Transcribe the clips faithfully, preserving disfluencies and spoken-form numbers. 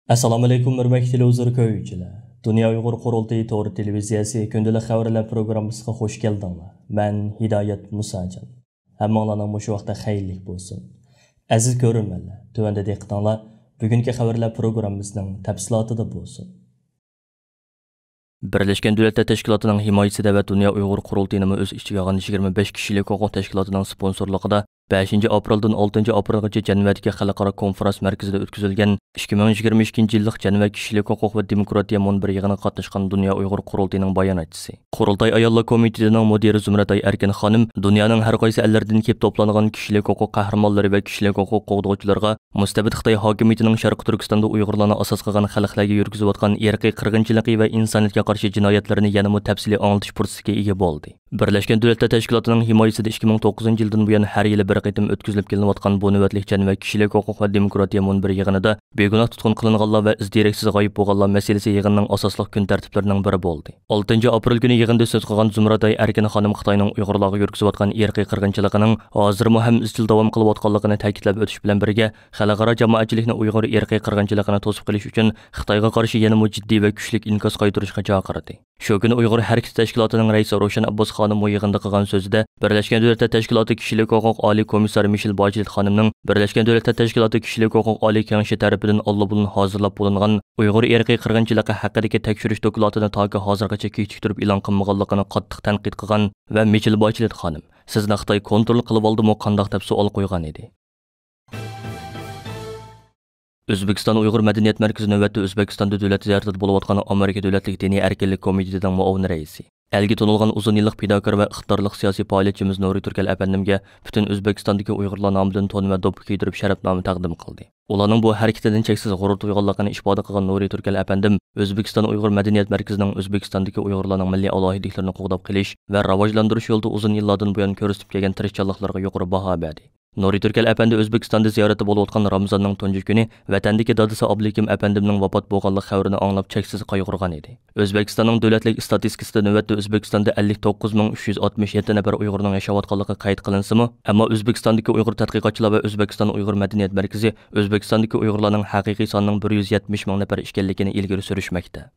ئەسسالامۇئەلەيكۇم، ھۆرمەتلىك تېلېۋىزور كۆرگۈچىلەر. دۇنيا ئۇيغۇر قۇرۇلتىيى تور تېلېۋىزىيەسى كۈندىلىك خەۋەرلەر پروگراممىسىغا خۇش كەلدىڭلار. مەن ھىدايەت مۇساجان. ھەممىڭلارنىڭ مۇشۇ ۋاقتى خەيرلىك بولسۇن. ئەزىز كۆرۈرمەنلەر، تۆۋەندە دىققىتىڭلار بۈگۈنكى خەۋەرلەر پروگراممىسىنىڭ تەپسىلاتىدا بولسۇن. بىرلەشكەن دۆلەتلەر تەشكىلاتىنىڭ ھىمايىسىدە ۋە دۇنيا ئۇيغۇر قۇرۇلتىيىنىمۇ ئۆز ئىچىگە ئالغان يىگىرمە بەش كىشىلىك ھوقۇق تەشكىلاتىنىڭ سپونسورلۇقىدا بەشىنچى ئاپرېلدىن ئالتىنچى ئاپرېلغىچە جەنۋەدىكى خەلقئارا كونفرانس مەركىزىدە ئۆتكۈزۈلگەن ئىككى مىڭ يىگىرمە ئىككىنچى يىللىق جەنۋە كىشىلىك ھوقۇق ۋە دېموكراتىيە مۇنبىرى يىغىنىغا قاتناشقان دۇنيا ئۇيغۇر قۇرۇلتىيىنىڭ باياناتچىسى، قۇرۇلتاي ئاياللار كومىتېتىنىڭ مۇدىرى زۇمرەتئاي ئەركىن خانىم دۇنيانىڭ ھەر قايسى ئەللىرىدىن كېلىپ توپلانغان كىشىلىك ھوقۇق قەھرىمانلىرى ۋە كىشىلىك ھوقۇق قوغدىغۇچىلىرغا مۇستەبىت خىتاي ھاكىمىيىتىنىڭ شەرقىي تۈركىستاندا ئۇيغۇرلارنى ئاساس قىلغان خەلقلەرگە يۈرگۈزۈۋاتقان ئىرقىي قىرغىنچىلىقى ۋە ئىنسانىيەتكە قارشى جىنايەتلىرىنى يەنىمۇ تەپسىلىي ئاڭلىتىش پۇرسىتىگە ئىگە بولدى. بىرلەشكەن دۆلەتلەر تەشكىلاتىنىڭ ھىمايىسىدە ئىككى مىڭ توققۇزىنچى يىلدىن بۇيان ھەر يىلى بىر قېتىم ئۆتكۈزۈلۈپ كېلىنىۋاتقان بۇ نۆۋەتلىك جەنۋە كىشىلىك ھوقۇق ۋە دېموكراتىيە مۇنبىرى يىغىنىدا بىگۇناھ تۇتقۇن قىلىنغانلار ۋە ئىز دېرەكسىز غايىب بولغانلار مەسىلىسى يىغىننىڭ ئاساسلىق كۈن تەرتىپلىرىنىڭ بىرى بولدى. ئالتىنچى ئاپرېل كۈنى يىغىندا سۆز قىلغان زۇمرەتئاي ئەركىن خانىم خىتاينىڭ ئۇيغۇرلارغا يۈرگۈزۈۋاتقان ئىرقىي قىرغىنچىلىقىنىڭ ھازىرمۇ ھەم ئىزچىل داۋام قىلىۋاتقانلىقىنى تەكىتلەپ ئۆتۈش بىلەن بىرگە، خەلقئارا جامائەتچىلىكنى ئۇيغۇر ئىرقىي قىرغىنچىلىقىنى توسۇپ قېلىش ئۈچۈن خىتايغا قارشى يەنىمۇ جىددىي ۋە كۈچلۈك ئىنكاس قايتۇرۇشقا چاقىردى. شۇ كۈنى ئۇيغۇر ھەرىكىتى تەشكىلاتىنىڭ رەئىسى روشەن ئابباس خانىممۇ يىغىندا قىلغان سۆزىدە، بىرلەشكەن دۆلەتلەر تەشكىلاتى كىشىلىك ھوقۇق ئالىي كومىسسارى مىشېل باچېلېت خانىمنىڭ بىرلەشكەن دۆلەتلەر تەشكىلاتى كىشىلىك ھوقۇق ئالىي كېڭىشى تەرىپىدىن ئاللىبۇرۇن ھازىرلاپ بولۇنغان ئۇيغۇر ئىرقىي قىرغىنچىلىقى ھەققىدىكى تەكشۈرۈش دوكلاتىنى تاكى ھازىرغىچە كېچىكتۈرۈپ ئېلان قىلمىغانلىقىنى قاتتىق تەنقىد قىلغان ۋە مىشېل باچېلېت خانىم، سىزنى خىتاي كونترول قىلىۋالدىمۇ قانداق دەپ سوئال قويغان ئىدى. ئۆزبېكىستان ئۇيغۇر مەدەنىيەت مەركىزى نۆۋەتتە ئۆزبېكىستاندا دۆلەت زىيارىتىدە بولۇۋاتقان ئامېرىكا دۆلەتلىك دىنىي ئەركىنلىك كومىتېتىنىڭ مۇئاۋىن رەئىسى، ئەلگە تونۇلغان ئۇزۇن يىللىق پىداكار ۋە ئىقتىدارلىق سىياسىي پائالىيەتچىمىز نۇرى تۈركەل ئەپەندىمگە پۈتۈن ئۆزبېكىستاندىكى ئۇيغۇرلار نامىدىن تون ۋە دوپپا كىيدۈرۈپ شەرەپنامە تەقدىم قىلدى. ئۇلارنىڭ بۇ ھەرىكىتىدىن چەكسىز غۇرۇر تۇيغانلىقىنى ئىپادە قىلغان نۇرى تۈركەل ئەپەندىم ئۆزبېكىستان ئۇيغۇر مەدەنىيەت مەركىزىنىڭ ئۆزبېكىستاندىكى ئۇيغۇرلارنىڭ مىللىي ئالاھىدىلىكلىرىنى قوغداپ قېلىش ۋە راۋاجلاندۇرۇش يولىدا ئۇزۇن يىللاردىن بۇيان كۆرسىتىپ كەلگەن تىرىشچانلىقلىرىغا يۇقىرى باھا بەردى. نۇرى تۈركەل ئەپەندى ئۆزبېكىستاندا زىيارەتتە بولۇۋاتقان رامىزاننىڭ تۇنجى كۈنى ۋەتەندىكى دادىسى ئابلىكىم ئەپەندىمنىڭ ۋاپات بولغانلىق خەۋىرىنى ئاڭلاپ چەكسىز قايغۇرغان ئىدى. ئۆزبېكىستاننىڭ دۆلەتلىك ئىستاتىستىكىسىدا نۆۋەتتە ئۆزبېكىستاندا ئەللىك توققۇز مىڭ ئۈچ يۈز ئاتمىش يەتتە نەپەر ئۇيغۇرنىڭ ياشاۋاتقانلىقى قەيت قىلىنسىمۇ، ئەمما ئۆزبېكىستاندىكى ئۇيغۇر تەتقىقاتچىلار ۋە ئۆزبېكىستان ئۇيغۇر مەدەنىيەت مەركىزى ئۆزبېكىستاندىكى ئۇيغۇرلارنىڭ ھەقىقىي سانىنىڭ بىر يۈز يەتمىش مىڭ نەپەر ئىكەنلىكىنى ئىلگىرى سۈرۈشمەكتە.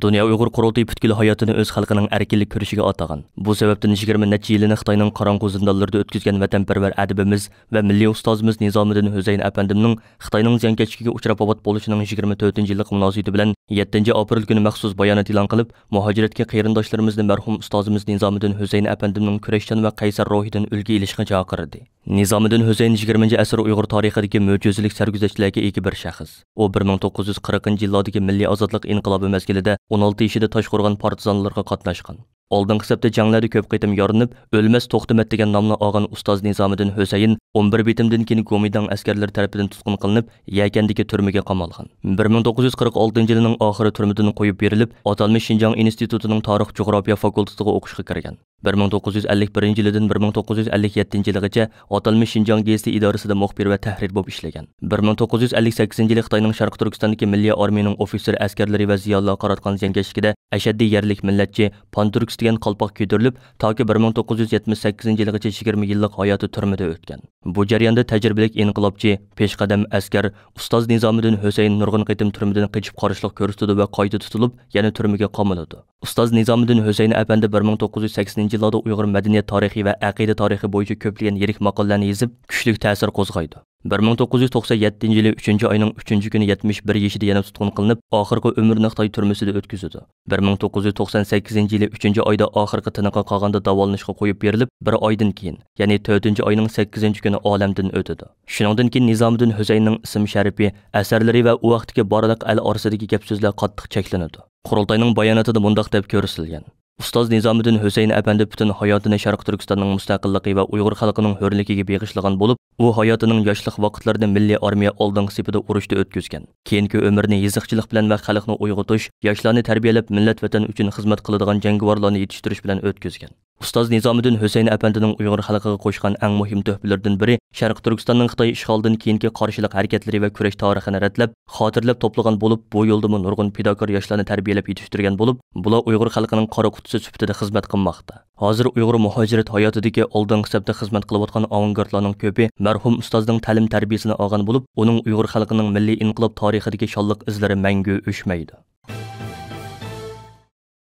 دۇنيا ئۇيغۇر قۇرۇلتىيى پۈتكۈل ھاياتىنى ئۆز خەلقىنىڭ ئەركىنلىك كۈرىشىگە ئاتىغان، بۇ سەۋەبتىن يىگىرمە نەچچە يىلىنى خىتاينىڭ قاراڭغۇ زىندانلىرىدا ئۆتكۈزگەن ۋەتەنپەرۋەر ئەدىبىمىز ۋە مىللىي ئۇستازىمىز نىزامىدىن ھۈسەيىن ئەپەندىمنىڭ خىتاينىڭ زىيانكەشلىكىگە ئۇچراپ ۋاپات بولۇشىنىڭ يىگىرمە تۆتىنچى يىللىقى مۇناسىۋىتى بىلەن يەتتىنچى ئاپرېل كۈنى مەخسۇس بايانات ئېلان قىلىپ، مۇھاجىرەتتىكى قېرىنداشلىرىمىزنى مەرھۇم ئۇستازىمىز نىزامىدىن ھۈسەيىن ئەپەندىمنىڭ كۈرەشچان ۋە قەيسەر روھىدىن ئۈلگە ئېلىشقا چاقىردى. نىزامىدىن ھۈسەيىن يىگىرمىنچى ئەسىر ئۇيغۇر تارىخىدىكى مۆجىزىلىك سەرگۈزەشتلەرگە ئىگە بىر شەخس. ئۇ بىر مىڭ توققۇز يۈز قىرىقىنچى يىللاردىكى مىللىي ئازادلىق ئىنقىلابى مەزگىلىدە ئون ئالتە يېشىدا تاش قورغان پارتىزانلىرىغا قاتناشقان. ئالدىنقى سەپتە جەڭلەردە كۆپ قېتىم يارىلىنىپ، ئۆلمەس توختىمەت دېگەن نامنى ئالغان ئۇستاز نىزامىدىن ھۈسەيىن ئون بىر بېتىمدىن كېيىن گومىنداڭ ئەسكەرلىرى تەرىپىدىن تۇتقۇن قىلىنىپ، يەكەندىكى تۈرمىگە قامالغان. بىر مىڭ توققۇز يۈز قىرىق ئالتىنچى يىلىنىڭ ئاخىرى تۈرمىدىن قويۇپ بېرىلىپ، ئاتالمىش شىنجاڭ ئىنستىتۇتىنىڭ تارىخ جۇغراپىيە فاكۇلتېتىغا ئوقۇشقا كىرگەن. بىر مىڭ توققۇز يۈز ئەللىك بىرىنچى يىلىدىن بىر مىڭ توققۇز يۈز ئەللىك يەتتىنچى يىلىغىچە ئاتالمىش شىنجاڭ گېزىتى ئىدارىسىدە مۇخبىر ۋە تەھرىر بولۇپ ئىشلىگەن. بىر مىڭ توققۇز يۈز ئەللىك سەككىزىنچى يىلى خىتاينىڭ شەرقىي تۈركىستاندىكى مىللىي ئارمىيىنىڭ ئوفىتسېر ئەسكەرلىرى ۋە زىيالىيلارغا قاراتقان زىيانكەشلىكىدە ئەشەددىي يەرلىك مىللەتچى، پانتۈركىست دېگەن قالپاق كىيدۈرۈلۈپ، تاكى بىر مىڭ توققۇز يۈز يەتمىش سەككىزىنچى يىلىغىچە يىگىرمە يىللىق ھاياتى تۈرمىدە ئۆتكەن. بۇ جەرياندا تەجرىبىلىك ئىنقىلابچى، پېشقەدەم ئەسكەر، ئۇستاز نىزامىدىن ھۈسەيىن نۇرغۇن قېتىم تۈرمىدىن قېچىپ قارشىلىق كۆرسىتىدۇ ۋە قايتا تۇتۇلۇپ، يەنە تۈرمىگە قامىلىدۇ. ئۇستاز نىزامىدىن ھۈسەيىن ئەپەندى بىر مىڭ توققۇز يۈز سەكسىنىنچى يىللاردا ئۇيغۇر مەدەنىيەت تارىخى ۋە ئەقىدە تارىخى بويىچە كۆپلىگەن يىرىك ماقالىلەرنى يېزىپ، كۈچلۈك تەسىر قوزغايدۇ. بىر مىڭ توققۇز يۈز توقسان يەتتىنچى يىلى ئۈچىنچى ئاينىڭ ئۈچىنچى كۈنى يەتمىش بىر يېشىدا يەنە تۇتقۇن قىلىنىپ، ئاخىرقى ئۆمرىنى خىتاي تۈرمىسىدا ئۆتكۈزىدۇ. بىر مىڭ توققۇز يۈز توقسان سەككىزىنچى يىلى ئۈچىنچى ئايدا ئاخىرقى تىنىقى قالغاندا داۋالىنىشقا قويۇپ بېرىلىپ، بىر ئايدىن كېيىن، يەنى تۆتىنچى ئاينىڭ سەككىزىنچى كۈنى ئالەمدىن ئۆتىدۇ. شۇنىڭدىن كېيىن نىزامىدىن ھۈسەيىننىڭ ئىسىم شەرىپى، ئەسەرلىرى ۋە ئۇ ۋاقىتتىكى بارلىق ئەل ئارىسىدىكى گەپ سۆزلەر قاتتىق چەكلىنىدۇ. قۇرۇلتاينىڭ باياناتىدا مۇنداق دەپ كۆرسىتىلگەن: ئۇستاز نىزامىدىن ھۈسەيىن ئەپەندى پۈتۈن ھاياتىنى شەرقىي تۈركىستاننىڭ مۇستەقىللىقى ۋە ئۇيغۇر خەلقىنىڭ ھۆرلۈكىگە بېغىشلىغان بولۇپ، ئۇ ھاياتىنىڭ ياشلىق ۋاقىتلىرىنى مىللىي ئارمىيە ئالدىنقى سېپىدە ئۇرۇشتا ئۆتكۈزگەن. كېيىنكى ئۆمرىنى يېزىقچىلىق بىلەن ۋە خەلقنى ئويغىتىش، ياشلارنى تەربىيەلەپ، مىللەت ۋەتەن ئۈچۈن خىزمەت قىلىدىغان جەڭگىۋارلارنى يېتىشتۈرۈش بىلەن ئۆتكۈزگەن. ئۇستاز نىزامىدىن ھۈسەيىن ئەپەندىنىڭ ئۇيغۇر خەلقىگە قوشقان ئەڭ مۇھىم تۆھپىلىرىدىن بىرى شەرقىي تۈركىستاننىڭ خىتاي ئىشغالىدىن كېيىنكى قارشىلىق ھەرىكەتلىرى ۋە كۈرەش تارىخىنى رەتلەپ، خاتىرىلەپ توپلىغان بولۇپ، بۇ يولدىمۇ نۇرغۇن پىداكار ياشلارنى تەربىيەلەپ يېتىشتۈرگەن بولۇپ، بۇلار ئۇيغۇر خەلقىنىڭ قارا قۇتىسى سۈپىتىدە خىزمەت قىلماقتا. ھازىر ئۇيغۇر مۇھاجىرەت ھاياتىدىكى ئالدىنقى سەپتە خىزمەت قىلىۋاتقان ئاۋانگارتلارنىڭ كۆپى مەرھۇم ئۇستازنىڭ تەلىم-تەربىيەسىنى ئالغان بولۇپ، ئۇنىڭ ئۇيغۇر خەلقىنىڭ مىللىي ئىنقىلاب تارىخىدىكى شانلىق ئىزلىرى مەڭگۈ ئۆچمەيدۇ.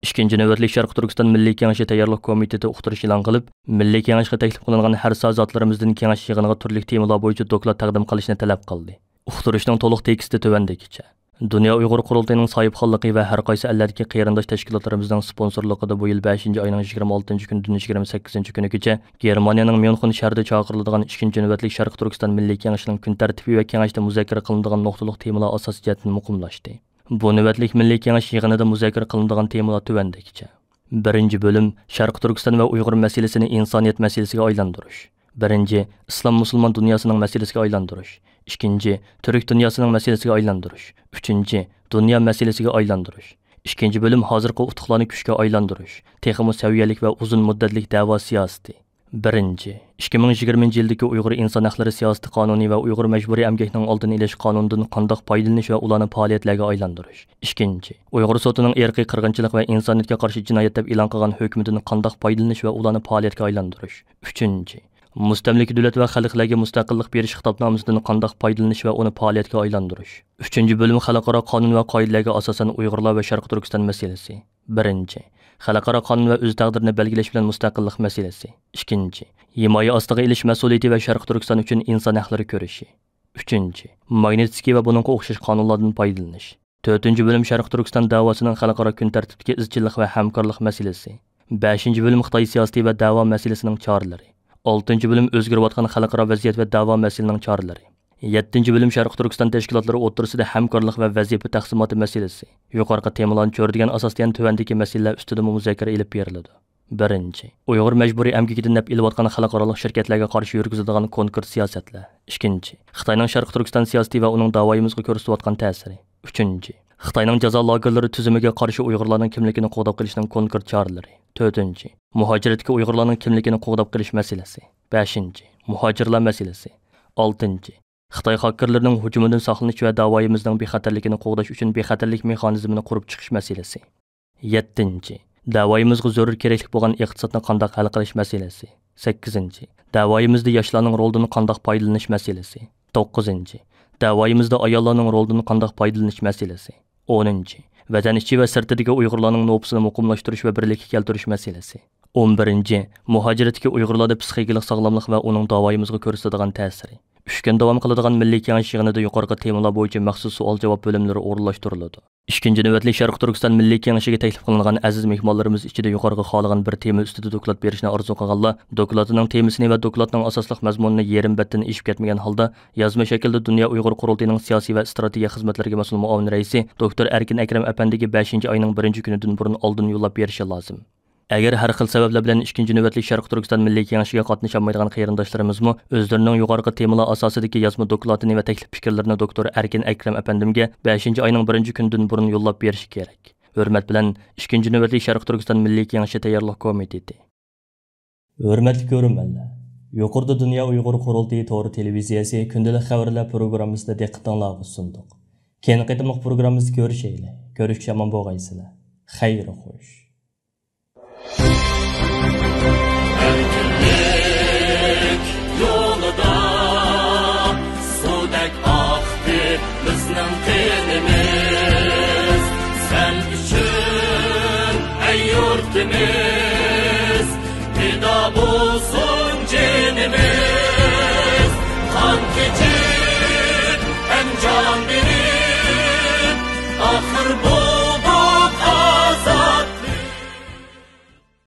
ئىككىنچى نۆۋەتلىك شەرقىي تۈركىستان مىللىي كېڭىشى تەييارلىق كومىتېتى ئۇقتۇرۇش ئېلان قىلىپ، مىللىي كېڭەشكە تەكلىپ قىلىنغان ھەر سازاتلىرىمىزدىن كېڭەش يىغىنىغا تۈرلۈك تېمىلار بويىچە دوكلات تەقدىم قىلىشنى تەلەپ قىلدى. ئۇقتۇرۇشنىڭ تولۇق تېكىستى تۆۋەندىكىچە. دۇنيا ئۇيغۇر قۇرۇلتىيىنىڭ ساھىبخانلىقى ۋە ھەر قايسى ئەللەردىكى قېرىنداش تەشكىلاتلىرىمىزنىڭ سپونسورلۇقىدا بۇ يىل بەشىنچى ئاينىڭ يىگىرمە ئالتىنچى كۈنىدىن يىگىرمە سەككىزىنچى كۈنىگىچە گېرمانىيەنىڭ ميۇنخېن شەھىرىدە چاقىرىلىدىغان ئىككىنچى نۆۋەتلىك شەرقىي تۈركىستان مىللىي كېڭىشىنىڭ كۈن تەرتىپى ۋە كېڭەشتە مۇزاكىرە قىلىنىدىغان نۇقتىلىق تېمىلار ئاساسىي جەھەتتىن مۇقىملاشتى. بۇ نۆۋەتلىك مىللىي كېڭەش يىغىنىدا مۇزاكىرە قىلىنىدىغان تېمىلار تۆۋەندىكىچە. بىرىنچى بۆلۈم، شەرقىي تۈركىستان ۋە ئۇيغۇر مەسىلىسىنى ئىنسانىيەت مەسىلىسىگە ئايلاندۇرۇش. بىرىنچى، ئىسلام مۇسۇلمان دۇنياسىنىڭ مەسىلىسىگە ئايلاندۇرۇش. ئىككىنچى، تۈرك دۇنياسىنىڭ مەسىلىسىگە ئايلاندۇرۇش. ئۈچىنچى، دۇنيا مەسىلىسىگە ئايلاندۇرۇش. ئىككىنچى بۆلۈم، ھازىرقى ئۇتۇقلارنى كۈچكە ئايلاندۇرۇش. تېخىمۇ سەۋىيەلىك ۋە ئۇزۇن مۇددەتلىك دەۋا سىياسىتى. بىرىنچى، ئىككى مىڭ يىگىرمىنچى يىلدىكى ئۇيغۇر ئىنسان ھەقلىرى سىياسىتى قانۇنى ۋە ئۇيغۇر مەجبۇرىي ئەمگەكنىڭ ئالدىنى ئېلىش قانۇنىدىن قانداق پايدىلىنىش ۋە ئۇلارنى پائالىيەتلەرگە ئايلاندۇرۇش. ئىككىنچى، ئۇيغۇر سوتىنىڭ ئىرقىي قىرغىنچىلىق ۋە ئىنسانىيەتكە قارشى جىنايەت دەپ ئېلان قىلغان ھۆكمىدىن قانداق پايدىلىنىش ۋە ئۇلارنى پائالىيەتكە ئايلاندۇرۇش. ئۈچىنچى، مۇستەملىكە دۆلەت ۋە خەلقلەرگە مۇستەقىللىق بېرىش خىتابنامىسىدىن قانداق پايدىلىنىش ۋە ئۇنى پائالىيەتكە ئايلاندۇرۇش. ئۈچىنچى بۆلۈم، خەلقئارا قانۇن ۋە قائىدىلەرگە ئاساسەن ئۇيغۇرلار ۋە شەرقىي تۈركىستان مەسىلىسى. بىرىنچى، خەلقئارا قانۇن ۋە ئۆز تەقدىرىنى بەلگىلەش بىلەن مۇستەقىللىق مەسىلىسى. ئىككىنچى، ھىمايە ئاستىغا ئېلىش مەسئۇلىيىتى ۋە شەرقىي تۈركىستان ئۈچۈن ئىنسان ھەقلىرى كۈرىشى. ئۈچىنچى، ماگنىتسكىي ۋە بۇنىڭغا ئوخشاش قانۇنلاردىن پايدىلىنىش. تۆتىنچى بۆلۈم، شەرقىي تۈركىستان دەۋاسىنىڭ خەلقئارا كۈن تەرتىپىدىكى ئىزچىللىق ۋە ھەمكارلىق مەسىلىسى. بەشىنچى بۆلۈم، خىتاي سىياسىتى ۋە دەۋا مەسىلىسىنىڭ چارىلىرى. ئالتىنچى بۆلۈم، ئۆزگىرىۋاتقان خەلقئارا ۋەزىيەت ۋە دەۋا مەسىلىنىڭ چارىلىرى. يەتتىنچى بۆلۈم، شەرقىي تۈركىستان تەشكىلاتلىرى ئوتتۇرىسىدا ھەمكارلىق ۋە ۋەزىپە تەقسىماتى مەسىلىسى. يۇقىرىقى تېمىلارنى چۆرىدىگەن ئاساستا يەنە تۆۋەندىكى مەسىلىلەر ئۈستىدىمۇ مۇزاكىرە ئېلىپ بېرىلىدۇ. بىرىنچى، ئۇيغۇر مەجبۇرىي ئەمگىكىدىن نەپ ئېلىۋاتقان خەلقئارالىق شىركەتلەرگە قارشى يۈرگۈزىدىغان كونكرېت سىياسەتلەر. ئىككىنچى، خىتاينىڭ شەرقىي تۈركىستان سىياسىتى ۋە ئۇنىڭ داۋايىمىزغا كۆرسىتىۋاتقان تەسىرى. ئۈچىنچى، خىتاينىڭ جازا لاگېرلىرى تۈزۈمىگە قارشى ئۇيغۇرلارنىڭ كىملىكىنى قوغداپ قېلىشنىڭ كونكرېت چارىلىرى. تۆتىنچى، مۇھاجىرەتتىكى ئۇيغۇرلارنىڭ كىملىكىنى قوغداپ قېلىش مەسىلىسى. بەشىنچى، مۇھاجىرلار مەسىلىسى. ئالتىنچى، خىتاي خاكېرلىرىنىڭ ھۇجۇمىدىن ساقلىنىش ۋە داۋايىمىزنىڭ بىخەتەرلىكىنى قوغداش ئۈچۈن بىخەتەرلىك مېخانىزمىنى قۇرۇپ چىقىش مەسىلىسى. يەتتىنچى، داۋايىمىزغا زۆرۈر كېرەكلىك بولغان ئىقتىسادنى قانداق ھەل قىلىش مەسىلىسى. سەككىزىنچى، داۋايىمىزدا ياشلارنىڭ رولىدىن قانداق پايدىلىنىش مەسىلىسى. توققۇزىنچى، داۋايىمىزدا ئاياللارنىڭ رولىدىن قانداق پايدىلىنىش مەسىلىسى. ئونىنچى، ۋەتەن ئىچى ۋە سىرتىدىكى ئۇيغۇرلارنىڭ نوپۇسىنى مۇقىملاشتۇرۇش ۋە بىرلىككە كەلتۈرۈش مەسىلىسى. ئون بىرىنچى، مۇھاجىرەتتىكى ئۇيغۇرلاردا پسىخىكىلىق ساغلاملىق ۋە ئۇنىڭ داۋايىمىزغا كۆرسىتىدىغان تەسىرى. ئۈچ كۈن داۋام قىلىدىغان مىللىي كېڭەش يىغىنىدا يۇقىرىقى تېمىلار بويىچە مەخسۇس سوئال-جاۋاب بۆلۈملىرى ئورۇنلاشتۇرۇلىدۇ. ئىككىنچى نۆۋەتلىك شەرقىي تۈركىستان مىللىي كېڭىشىگە تەكلىپ قىلىنغان ئەزىز مېھمانلىرىمىز ئىچىدە يۇقىرىقى خالىغان بىر تېما ئۈستىدە دوكلات بېرىشنى ئارزۇ قىلغانلار، دوكلاتىنىڭ تېمىسىنى ۋە دوكلاتنىڭ ئاساسلىق مەزمۇنىنى يېرىم بەتتىن ئېشىپ كەتمىگەن ھالدا يازما شەكىلدە دۇنيا ئۇيغۇر قۇرۇلتىيىنىڭ سىياسىي ۋە ئىستراتېگىيە خىزمەتلىرىگە مەسئۇل مۇئاۋىن رەئىسى دوكتور ئەركىن ئەكرەم ئەپەندىگە بەشىنچى ئاينىڭ بىرىنچى كۈنىدىن بۇرۇن ئالدىن يوللاپ بېرىشى لازىم. ئەگەر ھەر خىل سەۋەبلەر بىلەن ئىككىنچى نۆۋەتلىك شەرقىي تۈركىستان مىللىي كېڭىشىگە قاتنىشالمايدىغان قېرىنداشلىرىمىزمۇ ئۆزلىرىنىڭ يۇقىرىقى تېمىلار ئاساسىدىكى يازما دوكلاتىنى ۋە تەكلىپ پىكىرلىرىنى دوكتور ئەركىن ئەكرەم ئەپەندىمگە بەشىنچى ئاينىڭ بىرىنچى كۈنىدىن بۇرۇن يوللاپ بېرىشى كېرەك. ھۆرمەت بىلەن، ئىككىنچى نۆۋەتلىك شەرقىي تۈركىستان مىللىي كېڭىشى تەييارلىق كومىتېتى. ھۆرمەتلىك كۆرۈرمەنلەر، يۇقىرىدا دۇنيا ئۇيغۇر قۇرۇلتىيى تور تېلېۋىزىيەسى كۈندىلىك خەۋەرلەر پروگراممىسىنى دىققىتىڭلارغا سۇندۇق. كېيىنكى قېتىملىق پروگراممىمىزدا كۆرۈشەيلى. كۆرۈشكىچە ئامان بولغايسىلەر. خەير خوش. ئەركىنلىك يولىدا سۇدەك ئاقتى بىزنىڭ قېنىمىز. سەن ئۈچۈن، ئەي يۇرتىمىز.